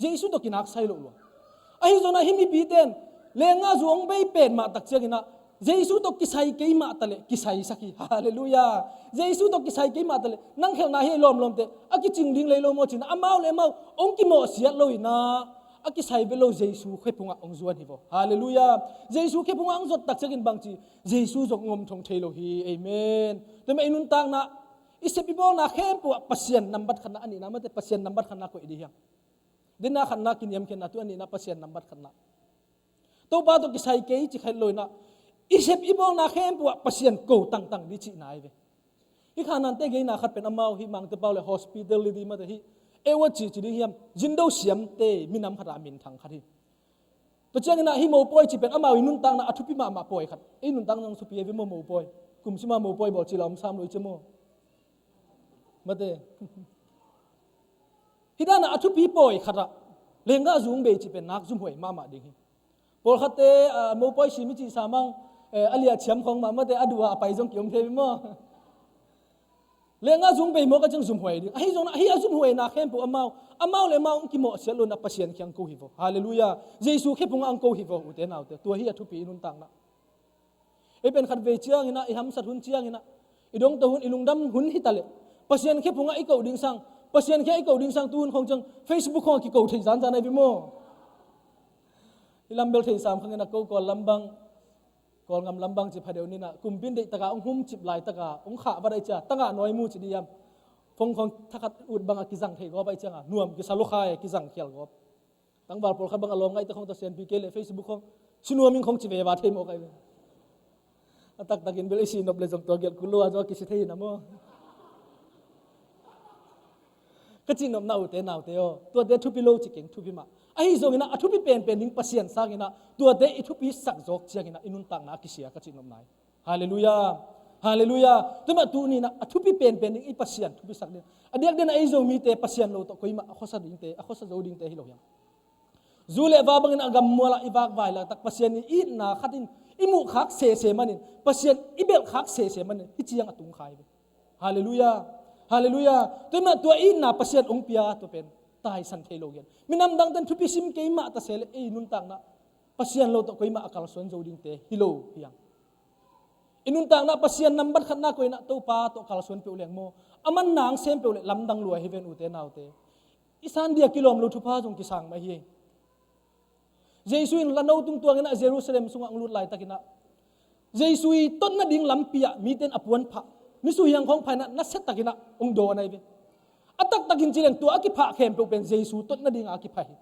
Jesu tawh kinaksai loh lua. Ahi zongin ah hih mipite in lenggahzu hong bei pen mah tak ciangin ah Jesu tawh kisai kei mah taleh kisaisak hi. Halleluiah. Jesu tawh kisai kei mah taleh nang khelhna hi ei lawmlawmte, a kicing ding lei lo maw ci in ah amau le amau hong kimawhsiat lo in ah a kisai bel lo Jesu khephungah hong zuan hi vaw. Halleluiah. Jesu khephungah hong zuat tak ciangin bang ci, Jesu zong hong om thong thei lo hi. Amen. Tua mah i nuntakna I sep i bawlna khempeuh ah Pasian nambat khatna, a nihna mate, Pasian nambat khatna koih dih hiam? Dena khatna kiniamkhiatna, tu a nihna Pasian nambat khatna. Topa tawh kisai kei ci khat lo inah, i sep i bawlna khempeuh ah Pasian ko tangtang dih cihna hi ve. Hih Khanante geina khat pen amau hih Mangte pau le hospitality mate hih, ei ua ci ci ding hiam, zindo siamte minam khat ah a minthang khat hi. Tua ciangin ah hih mopawi ci pen amau i nuntakna a thupi mahmah pawi khat. Ei nuntakna zong thupi hi ve maw mopawi. Kum sima mopawi bawl ci la om sam lo i ci maw. Mate. Hih danah a thupi pawi khatah lenggah zung bei ci pen nak zumhuai mahmah ding hi. Pawlkhatte, ah, mopawi sim i cih samang, eh, a liah thiam khawng mah mate a duh a pai zong kiom thei maw. Lenggah zung bei mawk a ciang zumhuai ding. Ahi zongin ah hih a zumhuaina khempeuh amau, amau le amau hong kimawhsiat lo inah Pasian kiang ko hi vaw. Halleluiah. Jesu khephungah hong ko hi vaw ute naute. Tua hi a thupi i nuntakna. Ei pen khat vei ciangin ah, i hamsat hun ciangin ah, i dongto hun, i lungdam hun hi taleh, Pasian khephungah i koh ding sang, Pasian khia i koh ding sang tu hun khawng ciang Facebook khawngah kiko thei zanzan ahi ve maw. I lambel thei sam khangin ah ko Kawl lambang, Kawlngam lambang ci phadeuh ninah, kumpi in deih takah hong humcip lai takah hong khah vat ahi cia, tangah nawi mu ci dih hiam. Phone khawng thakhat ut bangah kizang thei gawp ahi ciangah nuam kisa lukha e, kizang khial gawp. Tangval pawlkhat bang a lawm ngaihte khawng tawh sianpi kei le Facebook khawng sinuam in khawng ci veva thei mawk ahi ve. A taktakin bel i si nop le zong tua gelh kul lo a zong a kisi thei hi na maw. Ka cihnopna ute naute aw, tuate thupi lo ci keng, thupi mah. Ahi zonginah a thupi penpen ding Pasian sanginah tuate i thupi sak zawk cianginah i nuntakna a kisia ka cihnopna hi. Halleluiah. Halleluiah. Tua mah tuninah a thupi penpen ding i Pasian thupi sak ding. A diakdiakna ei Zomite Pasian lo tawh koimah a khuasa dingte, a khuasa zo dingte hi lo hiam. Zu le va bangin a gammualah i vakvai laktak Pasian i itna khatin i muhkhak sese manin, Pasian i belhkhak sese manin hih ciang a tungkhai ve. Halleluiah. Halleluiah. Tua mah tua itna Pasian hong pia tua pen taisan thei lo gen. Minam dangten thupi sim keimah tase le ei nuntakna Pasian lo tawh koimah a kalsuan zo dingte hi lo hiang. I nuntakna Pasian nambat khatna koinah Topa tawh kalsuan peuh leng maw, a manna ang sem peuh le lamdang lua hi ven ute naute. I sandia kilawm lo thupha zong kisang mah hi. Jesu in lano tungtuanginah Jerusalem sungah ang lut laitakinah Jesu i tot nading lampi ah mite in a puan phah, misuhiang khawng phainah nasiatakinah hong dawn ahi ve. A taktakin cileng tua a kiphah khempeuh pen Jesu tot nadinga a kiphah hi.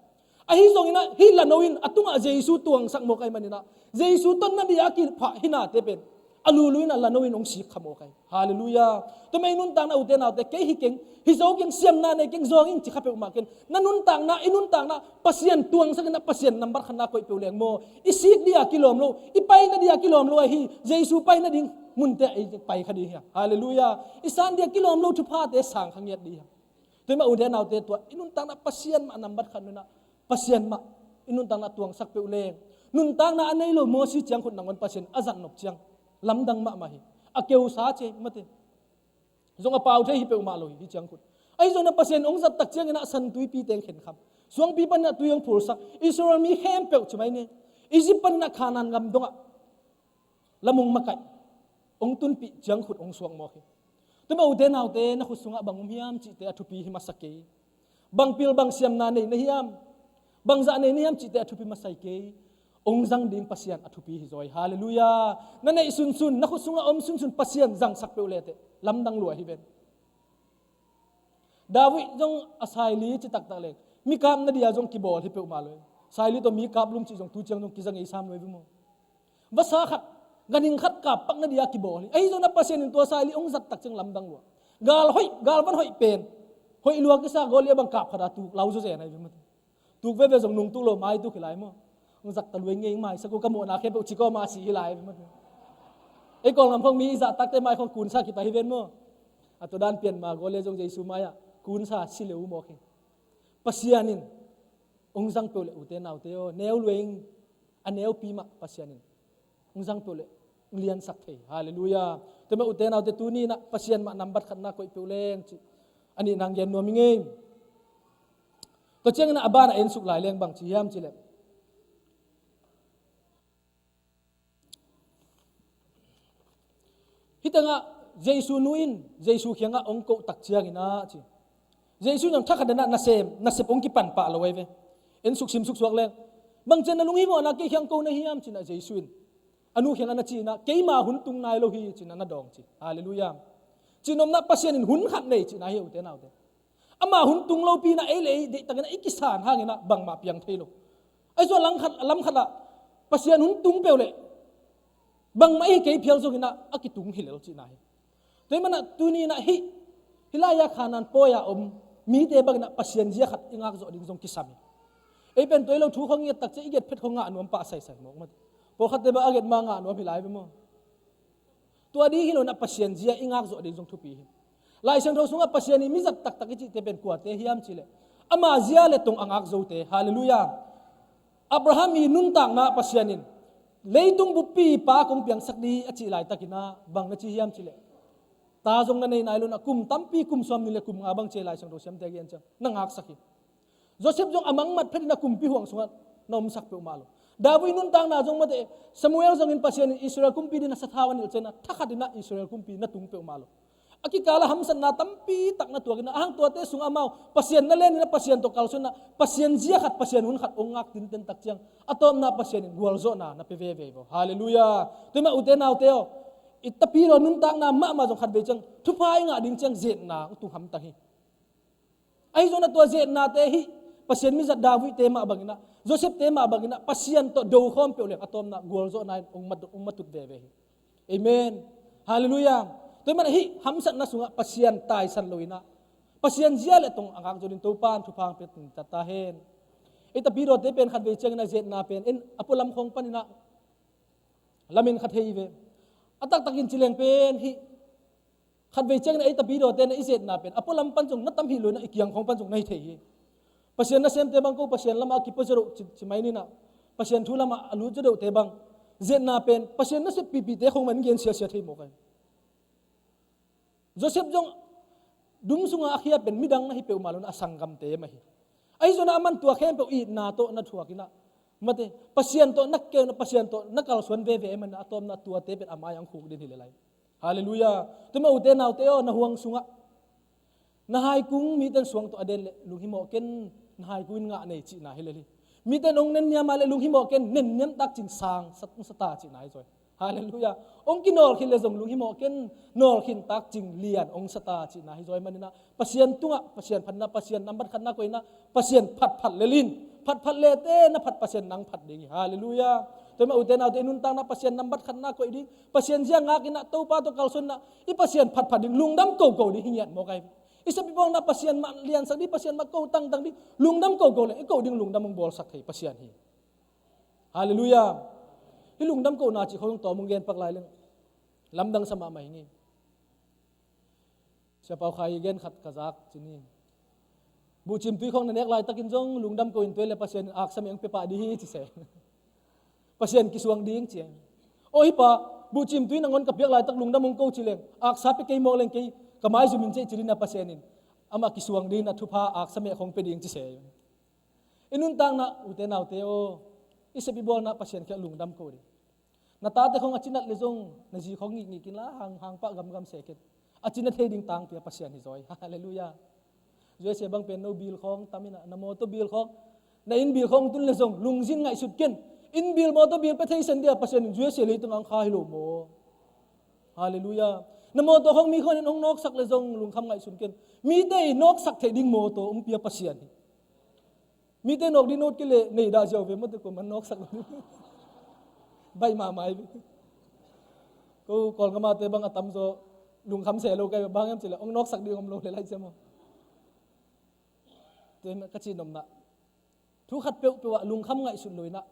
Ahi zonginah hih lano in a tungah Jesu tuangsak mawk ahi maninah Jesu tot nadinga a kiphah hi nate pen a lului in a lano in hong sik kha mawk ahi. Halleluiah. Tua mah i nuntakna ute naute kei hi keng, hi zo keng, siamna nei keng, zawng in ci kha peuhmah keng. Na nuntakna, i nuntakna Pasian tuangsakinah Pasian nambat khatna koih peuh leng maw, i sik dia kilawm lo, i paina dia kilawm lo ahi, Jesu paina ding munte ei pai kha ding hi. Halleluiah. I san dia kilawm lo thuphate sang kha ngiat ding hi. Tua mah ute naute tua i nuntakna Pasian mah nambat khat nunah Pasian mah i nuntakna tuangsak peuh leng, nuntakna a nei lo Mosi ciang khut nangawn Pasian a zat nop ciang lamdang mahmah hi. A keusa ce mate zong a pau thei hi peuhmah lo hi, hi ciang khut. Ahi zongin a Pasian hong zat tak cianginah San Tuipi teng khenkham, suangpi paninah tui hong phulsak, Israel mi khempeuh ci mai ni, Egypt paninah Khanaan gam dongah lamung makaih hong tunpih ciang khut hong suak mawk hi. Tua mah ute naute na khut sungah bang um hiam cihte a thupi hi masa kei. Bang pil bang siamna nei na hiam, bang zah nei na hiam cihte a thupi masa hi kei. Hong zang ding Pasian a thupi hi zaw hi. Halleluiah. Na neih sunsun, na khut sungah om sunsun Pasian zangsak peuh leteh lamdang lua hi ven. David zong a saili ci taktak leng mikap nadia zong kibawl hi peuhmah lo hi. Saili tawh mikap lum cih zong tu ciang zong kiza ngei sam lo hi ve maw. Vasa khat, ganhing khat kap pak nadia kibawl hi. Ahi zongin a Pasian in tua saili hong zat tak ciang lamdang lua. Gal hoih, galvan hoih pen hoih lua kisa Goliath bang kap khata tuk lau zawzen ahi ve maw. Tuk veve zong nungtuk lo, maituk hi lai maw. Hong zak ta luai ngei, maisak uh ka mawhna khempeuh cik aw mah si hi lai maw. Ei Kawlngam khawng mi i zahtakte mai khawng kunsa kipai hi ven maw. A tua dan pian ma Goliath zong Jesu mai-ah kunsa si le uh mawk hi. Pasian in hong zang peuh le ute naute aw, neu luai ing, a neupi mah Pasian in hong zang peuh le hong liansak thei. Halleluiah. Tua mah ute naute tuni inah Pasian mah nambat khatna koih peuh leng cih a nih nang gen nuam i ngei. Tua ciangin a banah ensuk lai leng bang ci hiam cileh, hih tengah Jesu nu in Jesu kiangah hong koh tak ciangin ah ci, Jesu in zong thakhat denah nasem, nasep hong kipan pah lo ahi ve. Ensuk simsuk suak leng, bang cian na lunghimawhna kei kiang ko na hiam cinah Jesu in a nu kiangah na cinah keima hun tung nai lo hi cinah na dawng ci. Halleluiah. Cihnopna Pasian in hun khat nei cihna hi, ute naute. Ama hun tung lopi inah ei le ei deihtakin ah i kisan hangin ah bangmah piang thei lo. Ahi zong a lam khat, a lam khatah Pasian hun tung peuh leh bangmah i hi kei phial zongin ah a kitung hi lel cihna hi. Tua ahih manin ah tuni inah hih, hih lai-a Khanaan pawi-a om mite bangin ah Pasian zia khat i ngak zawh ding zong kisam hi. Ei pen tua hi lo, thu khong i et tak ciang i et phet khong ngah nuam pah saisai mawk mate. Pawlkhatte bang a et ma ngah nuam hi lai ve maw? Tua ding hi lo inah Pasian zia i ngak zawh ding zong thupi hi. Lai Siangtho sungah Pasian i mi zat taktak i cihte pen kuate hiam cihleh, ama zia le tong a ngak zote. Halleluiah. Abraham i nuntakna Pasian in leitung buppi pa kong piangsak ding a cih laitakin ah bang na ci hiam cihleh, ta zong na nei nai lo inah kum tampi, kum sawmnih le kum nga bang ci-a Lai Siangtho siamte a gen ciang na ngaksak hi. Joseph zong a mangmat phet inah kumpi huang sungah na omsak peuhmah lo. David nuntakna zong mate, Samuel zongin Pasian in Israel kumpi dingin a sathau a nilh ciangin ah thakhat inah Israel kumpi na tung peuhmah lo. A kikal ah hamsatna tampi tak na tuak inah, a hang tuate sungah amau Pasian na len inah Pasian tawh kalsuan inah Pasian zia khat, Pasian hun khat hong ngak tinten tak ciang a tawpna Pasian in gualzawhna na pia veve hi vaw. Halleluiah. Tua ahih manin ute naute aw, i Tapidaw nuntakna mahmah zong khatvei ciang thupha i ngah ding ciang zetna hong tung hamtang hi. Ahi zongin ah tua zetnate hih Pasian mi zat Davidte mah bangin ah, Josephte mah bangin ah Pasian tawh do khawm peuh leng a tawpna gualzawhna in hong mat, hong matut veve hi. Amen. Halleluiah. Tua ahih manin ah hih hamsatna sungah Pasian taisan lo inah Pasian zia le tong a ngak zawh ding Topa'n thupha hong pia ta hen. Ei Tapidawte pen khatvei ciangin ah zetna pen in a pualam khawng panin ah lamen kha thei hi ve. A taktakin ci leng pen hih khatvei ciangin ah ei Tapidawte na i zetna pen a pualam pan zong na tam hi lo inah i kiang khawng pan zong na hi thei hi. Pasian nasemte bang ko Pasian lamah a kipua zaw deuh ci, ci mai ni inah, Pasian thu lamah a lut zaw deuhte bang zetna pen Pasian nasep pihpihte khawng mah in gen siasia thei mawk hi. Joseph zong dum sungah a khia pen midang na hi peuhmah lo inah a sanggamte mah hi. Ahi zongin ah aman tua khempeuh itna tawh na thuak inah mate, Pasian tawh na keu inah, Pasian tawh na kalsuan veve ahih manin ah a tawpna tuate pen a mai-ah hong khuk ding hi lel hi. Halleluiah. Tua ahih manin ute naute aw, na huang sungah na haikung mite in suang tawh a den leh lunghimawh ken, na haikung in ngah nei cihna hi lel hi. Mite in hong nenniam a leh lunghimawh ken, nenniam takcing sang sa, sa ta cihna hi zaw hi. Halleluiah. Hong kinawl khin leh zong lunghimawh ken, nawl khin takcing lian hong sa ta cihna hi zaw hi. Ahih manin ah Pasian tungah Pasian phatna, Pasian nambat khatna koihna, Pasian phatphat lel in. Phatphat leh teh na phat Pasian nang phat ding hi. Halleluiah. Tua ahih manin ute naute i nuntakna Pasian nambat khatna koih ding, Pasian zia ngak inah Topa tawh kalsuan inah i Pasian phatphat ding, lungdam koko ding hi ngiat mawk hi. I sep i bawlna Pasian mah liansak ding, Pasian mah ko tangtang ding, lungdam koko leng i ko ding lungdam hong bawlsak thei Pasian hi. Halleluiah. Hih lungdam kona cih khawng tawm hong gen pak lai leng lamdang sa mahmah hi ngei. Sia Pau Khai i gen khat ka zak ci ni. Buhcim tui khawng na nek laitakin zong lungdam ko in, tua leh Pasian in aksa meh hong pia pah ding hi ci se. Pasian kisuang ding ci. Aw hi pa, buhcim tui nangawn ka piak laitak lungdam hong ko ci leng, aksa pia kei mawk leng kei ka maizum in ci, ci ding inah Pasian in amah kisuang ding inah thupha aksa meh khawng pia ding ci se. I nuntakna ute naute aw, i sep i bawlna Pasian kiang lungdam ko ding. Na tate khawng a cinat leh zong na zi khawng ngikngik inla hang, hang pah gamgam se ken. A cina thei ding tang pia Pasian hi zaw hi. Halleluiah. U S A bang pen no bill khawng tam inah, na mawtaw bill khawng, na inn bill khawng tun leh zong lungzin ngaihsut ken. Inn bill, mawtaw bill pia thei sen dia Pasian in U S A leitungah hong kha hi lo maw? Halleluiah. Na mawtaw khawng mi khawng in hong nawksak leh zong lungkham ngaihsun ken. Mite i nawksak theih ding mawtaw hong pia Pasian hi. Mite nawk ding nawk kei leh nei dah ziau ve mawtaw, ko man nawksak lo. Baih mahmah hi. Ko Kawlgam a te bang a tamzaw lungkham se lo ka hi, bang hiam cih leh hong nawksak ding om lo leh lai cia maw? Tua hi mah ka cihnopna. Thu khat peuhpeuh ah lungkham ngaihsut lo inah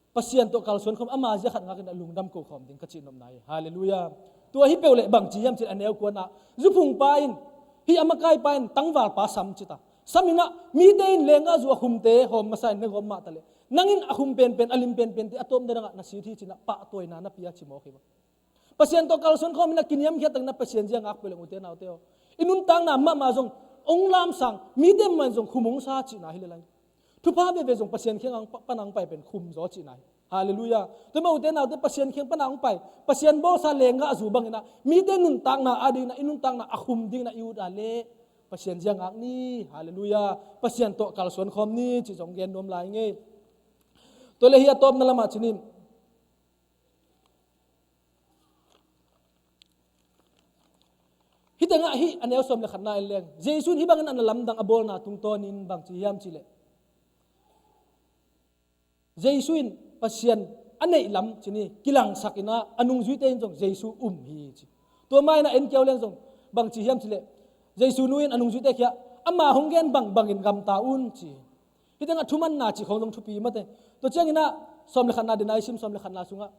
Pasian tawh kalsuan khawm, ama zia khat ngak inah lungdam ko khawm ding ka cihnopna hi. Halleluiah. Tua hi peuh leh bangci hiam cih leh a neu kuanah zuphungpa in, hih a makaipa in tangvalpa sam ci ta. Sam inah mite in lenggahzu a khumte hawm masa in na gawp mah ta leh, nang in a khum penpen, a lim penpente a tawpna dangah na sit hi ci inah pahtawina na pia ci mawk hi. Pasian tawh kalsuan khawm inah kiniamkhiat takin ah Pasian zia ngak peuh leng ute naute aw, i nuntakna mahmah zong hong lamsang, mite mahmah in zong khum hong sa cihna hi lel hi. Thupha veve zong Pasian kiangah pa, pan hong pai pen khum zaw cihna hi. Halleluiah. Tua mah ute naute, Pasian kiang pan hong pai, Pasian bawlsa lenggahzu bang inah mite nuntakna a ding inah, i nuntakna a khum ding inah i ut a leh Pasian zia ngak ni. Halleluiah. Pasian tawh kalsuan khawm ni cih zong gen nuam lai ngei. Tua leh hih a tawpna lamah ci ni. Tengah hih a neu sawm le khatna en leng, Jesu in hih bangin a na lamdang a bawlna tungtawnin bang ci hiam cihleh, Jesu in Pasian a neih lam ci ni, kilangsak inah a nungzuite in zong Jesu um hi ci. Tua mah inah en kiau leng zong bang ci hiam cihleh, Jesu nu in a nungzuite kiangah, ama hong gen bangbangin gamta un ci. Hih tengah thumanna cih khawng zong thupi mate. Tua cianginah sawm le khatna, den a i sim sawm le khatna sungah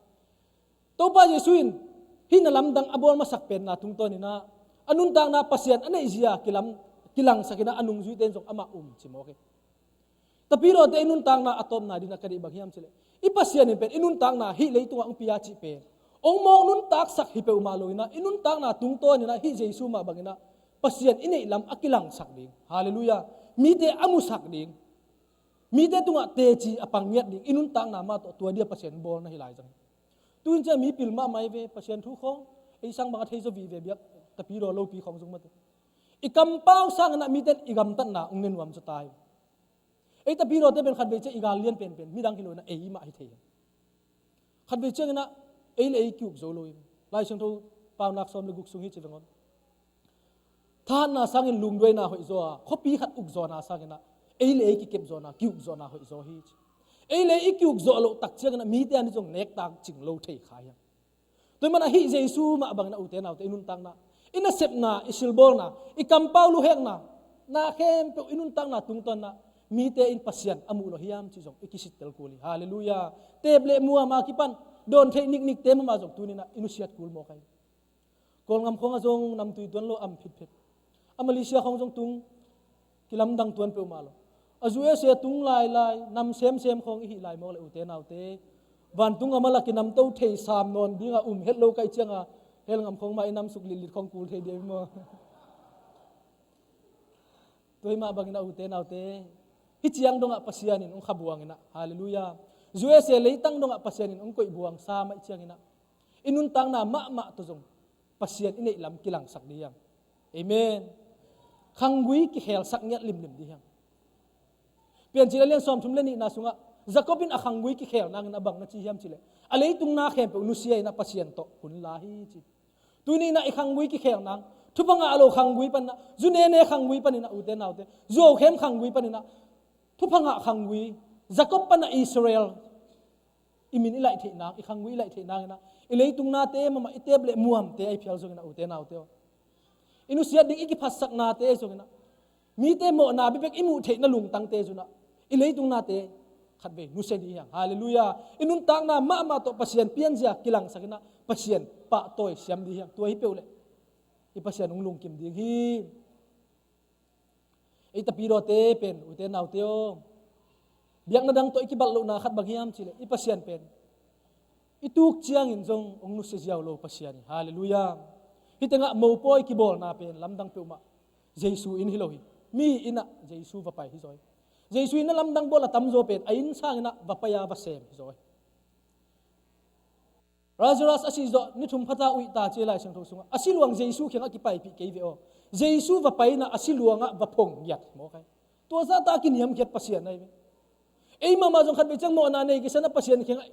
Topa Jesu in hih na lamdang a bawl masak penna tungtawninah a nuntakna Pasian a neihzia kilam, kilangsak inah a nungzuite in zong amah um ci mawk hi. Tapidawte i nuntakna a tawpna dinah ka deih bang hiam cihleh, i Pasian in pen i nuntakna hih leitungah hong pia cih pen hong mawk nuntaksak hi peuhmah lo inah, i nuntakna tungtawninah hih Jesu mah banginah Pasian i neih lam a kilangsak ding. Halleluiah. Mite a musak ding. Mite tungah teci a pang ngiat ding i nuntakna mah tawh tua dia Pasian bawl na hi lai zang hi. Tu-in ciah mi pil mahmah hi ve, Pasian thu khawng ei sang bang a thei zaw vive biak, tapidaw lopi khawng zong mate. I kampau sanginah mite in i gamtatna hong ne nuam zaw ta hi. Ei tapidawte pen khatvei ciah i gal lian penpen midang hi lo inah ei mah hi thei hi. Khatvei cianginah ei le ei ki-uk zo lo hi. Lai Siangtho Paunak sawm le guk sung hi ci veng aw. Thahatna sangin lungduaina hoih zaw a, khuapi khat uk zawhna sanginah ei le ei kikep zawhna, ki-uk zawhna hoih zaw hi ci. Ei le ei i ki-uk zawh loh tak cianginah mite an i zong nektak cing lo thei kha hiam? Tua hi manah hih Jesu mah bangin a ute naute i nuntakna, i nasepna, i silbawlna, i kampau luhekna, na khempeuh i nuntakna tungtawnah mite in Pasian a muh lo hiam cih zong i kisittel kul hi. Halleluiah. Tep le muam a kipan dawn theih niknikte mahmah zong tuninah i nusiat kul mawk ahi. Kawlngam khawngah zong namtui tuan lo am phitphit. A Malaysia khawng zong tung kilamdang tuan peuhmah lo. A U S A tung lailai, nam semsem khawng i hih lai mawk le ute naute. Vantung a mala kinamto thei sam nawn dinga um het lo kaih cianga, hell ngam khawng mah i namsuk litlit khawng kul thei dia i maw? Tua hi mah bangin a ute naute, hih ciang dongah Pasian in hong khabuanginah, halleluiah. U S A leitang dongah Pasian in hong koihbuang sa mah i cianginah i nuntakna mahmah tawh zong Pasian i neih lam kilangsak dih hiam? Amen. Khanggui kikhelsak ngiat limlim dih hiam? Piancil a lian sawmthum le nihna sungah Jacob in a khanggui kikhel nangin a bang na ci hiam cihleh, a leitung na khempeuh nusia inah Pasian tawh hun la hi ci. Tuninah i khanggui kikhel nang, thupha ngah lo khanggui paninah, zu nene khanggui paninah ute naute, zuaukhem khanggui paninah, thupha ngah khanggui, Jacob panah Israel i min i laih theih nang, i khanggui i laih theih nanginah i leitung nate mahmah, i tep le muamte a i phial zonginah ute naute aw, i nusiat ding i kiphatsaknate zonginah mite mawhna bekbek i muh theihna lungtangte zonah i leitung nate khatvei nusia dih hiam? Halleluiah. I nuntakna mahmah tawh Pasian pianzia kilangsakinah Pasian pahtawi siam dih hiam? Tua hi peuh leh i Pasian hong lungkim ding hi. Ei tapidawte pen ute naute aw, biakna dang tawh i kibat lohna khat bang hiam cihleh i Pasian pen i tuk ciangin zong hong nusia ziau lo Pasian hi. Halleluiah. Hih tengah mopawi kibawlna pen lamdang peuhmah Jesu in hi lo hi. Mi innah Jesu va pai hi zaw hi. Jesu in a lamdang bawl a tamzaw pen a inn sanginah va pai a va sem hi zaw hi. Lazarus a sih zawh ni thum phata uih ta ci Lai Siangtho sungah a siluang Jesu kiangah kipaipih kei ve aw. Jesu va paina a siluangah va phong ngiat hi mawk ahi. Tua zahta a kiniamkhiat Pasian ahi ve. Ei mahmah zong khatvei ciang mawhna nei kisa inah Pasian kiangah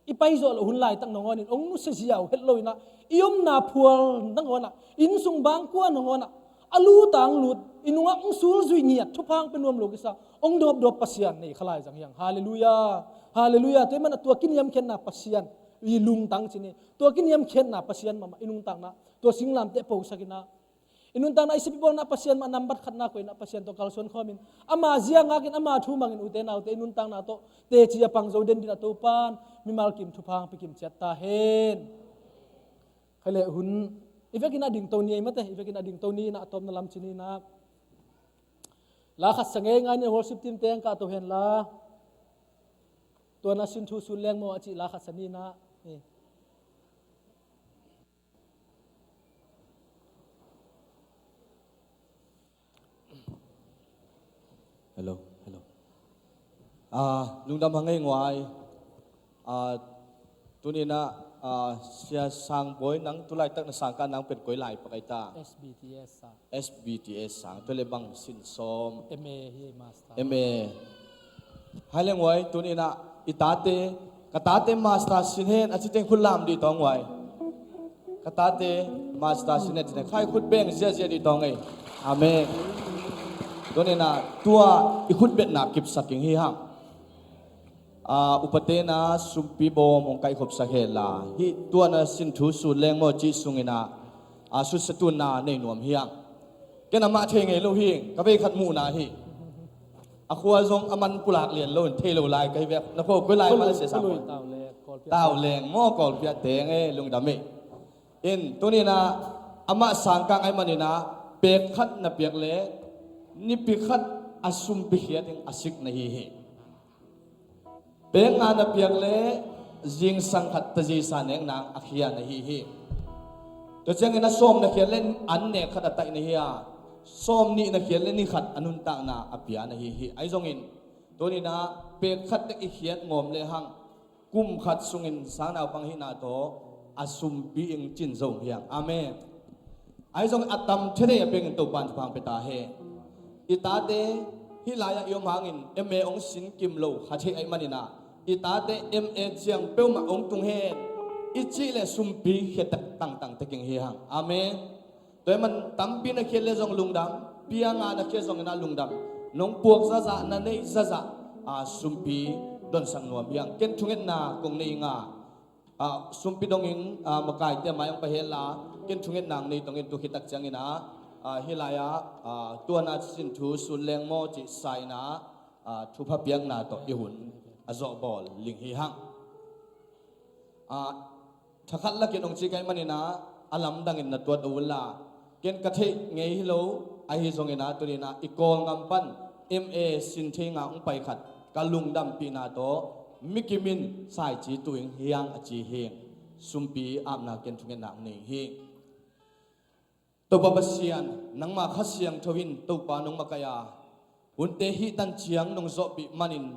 i pai zawh loh hun laitak nangawnin hong nusia ziau het loinah i omna phual nangawna, inn sung bangkua nangawna, a lutang lut, i nungah hong sulzui ngiat thupha hong pia nuam lo kisa hong dawpdawp Pasian nei kha lai zang hiang. Halleluiah. Halleluiah. Tua hi manah tua kiniamkhiatna Pasian i lungtang ci ni. Tua kiniamkhiatna Pasian mahmah i nuntakna, tua singlamteh posakinah i nuntakna, i sipi bawlna Pasian mah nambat khatna koihinah Pasian tawh kalsuan khawmin ama zia ngakin ama thu mangin ute naute i nuntakna tawh teci a pang zo den dinah Topan mimal kim thupha hong pia kim ciat ta hen. Khaileh hun i vekinah dingto ni ei mate, i vekinah dingto ni inah a tawpna lam ci ni inah la khat sa ngeingai ni, worship team teng kahto henla, tua na sin thu sun leng maw a cih la khat sa ni inah. Hello, hello. Ah, lungdam hang ei nguai. Ah, tuninah, ah, Sia Sang Bawi, nang tulaitak na sang kah nang pen koi lai pak ai ta? S B T S sang. S B T S sang. Tua le bang sin sawm? M A hi, master. M A. Hai le nguai, tuninah i tate, ka tate master sin hen a ci teng khut lam dih tawh nguai. Ka Tate, Master Sinet, khai khut beng ziazia dih tawng ei. Amen. Tuninah tua i khut betna kipsak ing hi hang. Upatena sumpi bawm hong kaihkhopsak hela hih tuana sin thu sut leng maw cih sunginah susia tunna nei nuam hi hang. Ken amah thei ngei lo hi. Ka vei khat muhna hi. A khua zong a man pulak lian lo in thei lo lai ka hi vek. Na khua koi lai mah la sia sa. Tau leng maw, Kawlpi a teng e, lungdam e. In tuninah amah sangkang ai maninah pek khat na piak le nipi khat a sumpi khiat in a sik na hi hi. Pek nga na piak le zingsang khat tazisa nek nang a khia na hi hi. Tua ciangin a sawm na khiat le an nek khat a taih na hi a, sawm nih na khiat le ni khat a nuntakna a pia na hi hi. Ahi zongin tuninah pek khat tek i khiat ngawm le hang kum khat sungin sangnaupang hihna tawh a sumpi in cin zo hi hang. Amen. Ahi zong a tam thedei a pengin Topan thupha pia ta hen. I tate hih lai-ah i om hangin M A hong sin kim lo kha thei ahi maninah i tate M A ciang peuhmah hong tung hen i cih le sumpi khiatak tangtang teking hi hang. Amen. Tua hi man tampi na khiat le zong lungdam, pia nga na khiat zonginah lungdam. Nong puak zazah, na neih zazah sumpi donsak nuam hi hang. Ken thungetna kong nei nga. Sumpi dongin makaite mai hong pai hela, ken thungetna kong nei tongin tu khitak cianginah hih lai-ah tuana sin thu sut leng maw cih sa inah thupha piakna tawh i hun a zawhbawl ling hi hang. Thakhat lakin hong ci ka hih maninah a lamdangin na tuat a unla, ken ka theih ngei hi lo. Ahi zonginah tuninah i Kawlngam pan M A sin thei nga hong pai khat ka lungdampihna tawh mikim in saici tuing hi hang a ci hi. Sumpi apna ken thungetna hong nei hi. Topa Pasian, nangma Kha Siangtho in Topa nong makaih a, hunte hih tan ciang nong zawhpih manin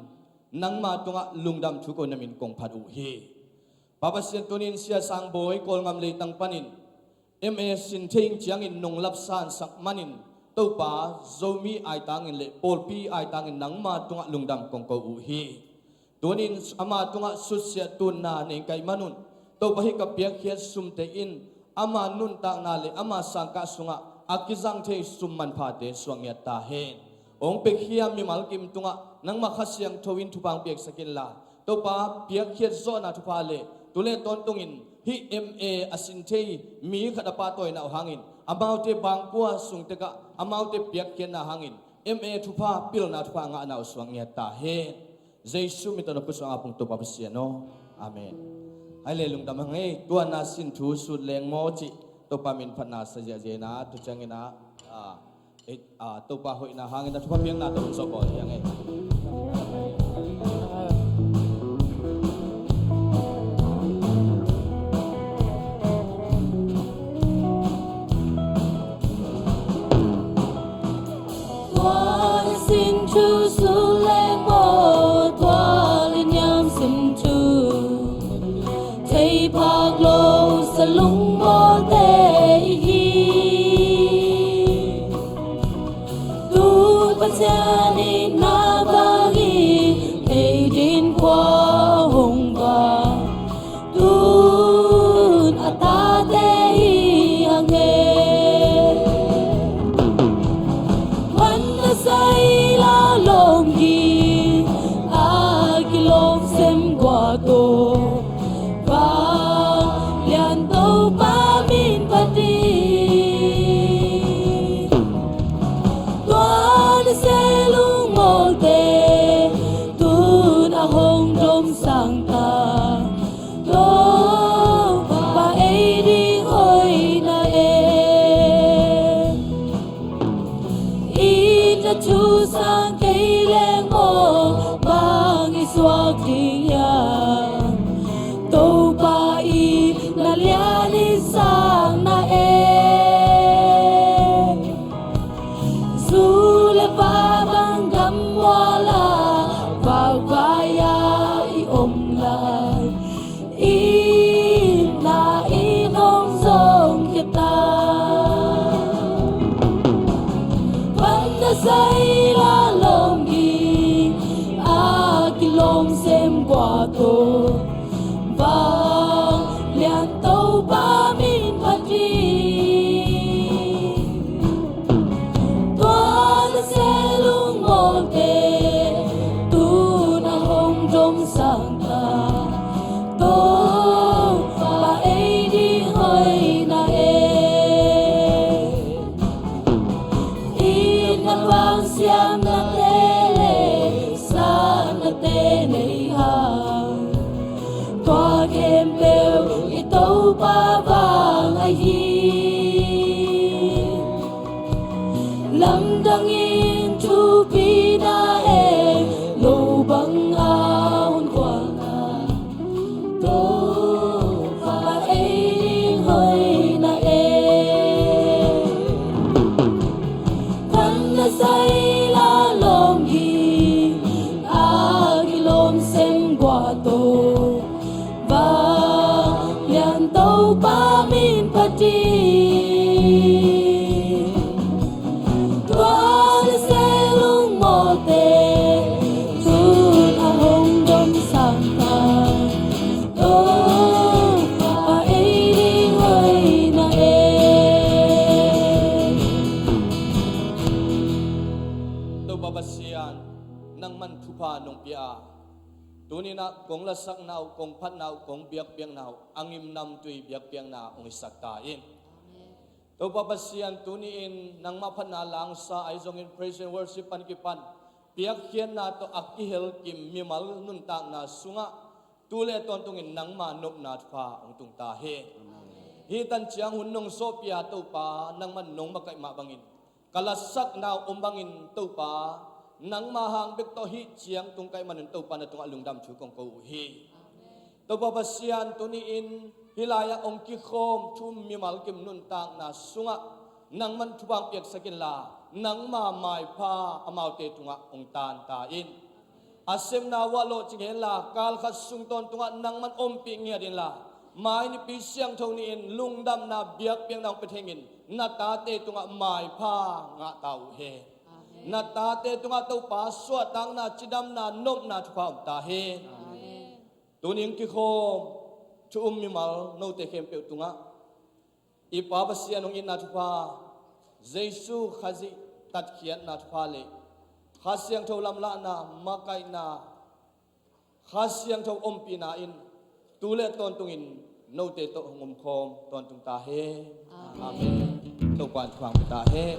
nangma tungah lungdam thu ko namin kong phat uh hi. Pa Pasian, tunin Sia Sang Bawi Kawlngam leitang panin M A sin thei ing ciangin nong lapsansak manin Topa Zomi aitangin le pawlpi aitangin nangma tungah lungdam kong ko uh hi. Tunin ama tungah sutsiah tunna nei ka hih manun Topa hih ka piakkhiat sumte in ama nuntakna le ama sangkah sungah a kizang thei sum manphate suak ngiat ta hen. Hong piakhia mimal kim tungah nangma Kha Siangtho in thupha hong piaksak inla, Topa piakkhiat zawhna thupha le tu le tawntungin hih M A a sin thei mi khat a pahtawina uh hangin amaute bangkua sungtekah amaute piakkhiatna hangin M A thupha, pilna thupha a ngahna uh suak ngiat ta hen. Jesu min tawh na khut suang a pung Topa Pasian aw. Amen. Hai le lungdam hang ei, tuana sin thu sut leng maw cih Topa min phatna sa ziahziah inah tu cianginah Topa hoihna hangin a thupha piakna tawh hong zawhbawl hi hang ei. Tua le sin thu sut leng maw, tua le niam sin thu thei phak lo sa lungmawte i hi. Tu Pasian in na bang i thei din khua hong bang tun a tate hi hang e. Manna sai la lawm hi a kilawm sem gua tawh vanglian Topa min phat hi. Tua ni se lungmawlte tun a hong dom sang ta. Topa ei ding hoihna e. I na thu sang kei leng maw, bang i suak ding hiam? Topa i na lian i sang na e. Zu le va bang gam mual a, vakvai a i om lai. Itna i hong zong khia ta. Panna sai la lawm Leh sanate nei hang, tua khempeuh i Topa vang ahi. Lamdangin thupina en lo bang a hun kuang a, Topa ei ding hoihna e. Than na sai la lawm hi a kilawm sem gua to, vanglian Topa min phat hi. Tua na se lungmawte tun a hong dom sangta, Topa ei ding hoihna e. Topa Pasian, nangman thupha nong pia a, tuninah kong lasakna uh, kong phatna uh, kong biakpiakna uh a ngimnamtui biakpiakna hong hisak ta in. Topa Pasian, tuni-in nangmah phatna langsa ahi zongin praise and worship pan kipan piakkhiatna tawh a kihel kim mimal nuntakna sungah tu le tawntungin nangma nopna thupha hong tung ta hi. Hih tan ciang hun nong sawhpia Topa, nangman nong makaih mah bangin ka lasakna uh om bangin Topa, nangma hang bek tawh hih ciang tung ka hih manin Topa, na tungah lungdam thu kong ko uh hi. Topa Pasian, tuni-in hih lai-ah hong kikhawm thu um mimal kim nuntakna sungah nangman thupha hong piaksak inla, nangma maipha amaute tungah hong tan ta in. A sepna uh ah lawhcing henla, kal khat sung tawntungah nangman ompih ngiat inla, mai nipi siangtho ni-in lungdamna biakpiakna hong pia thengin na tate tungah maipha ngah ta uh hen. Na tate tungah Topa suahtakna, cidamna, nopna thupha om ta hen. Tuni hong kikhawm thu um mimal note khempeuh tungah i Pa Pasian hong itna thupha, Jesu Khazih tatkhiatna thupha le Kha Siangtho lamlahna, makaihna, Kha Siangtho ompihna in tu le tawntungin note tawh hong omkhawm tawntung ta hen. Amen. Topa in thupha hong pia ta hen.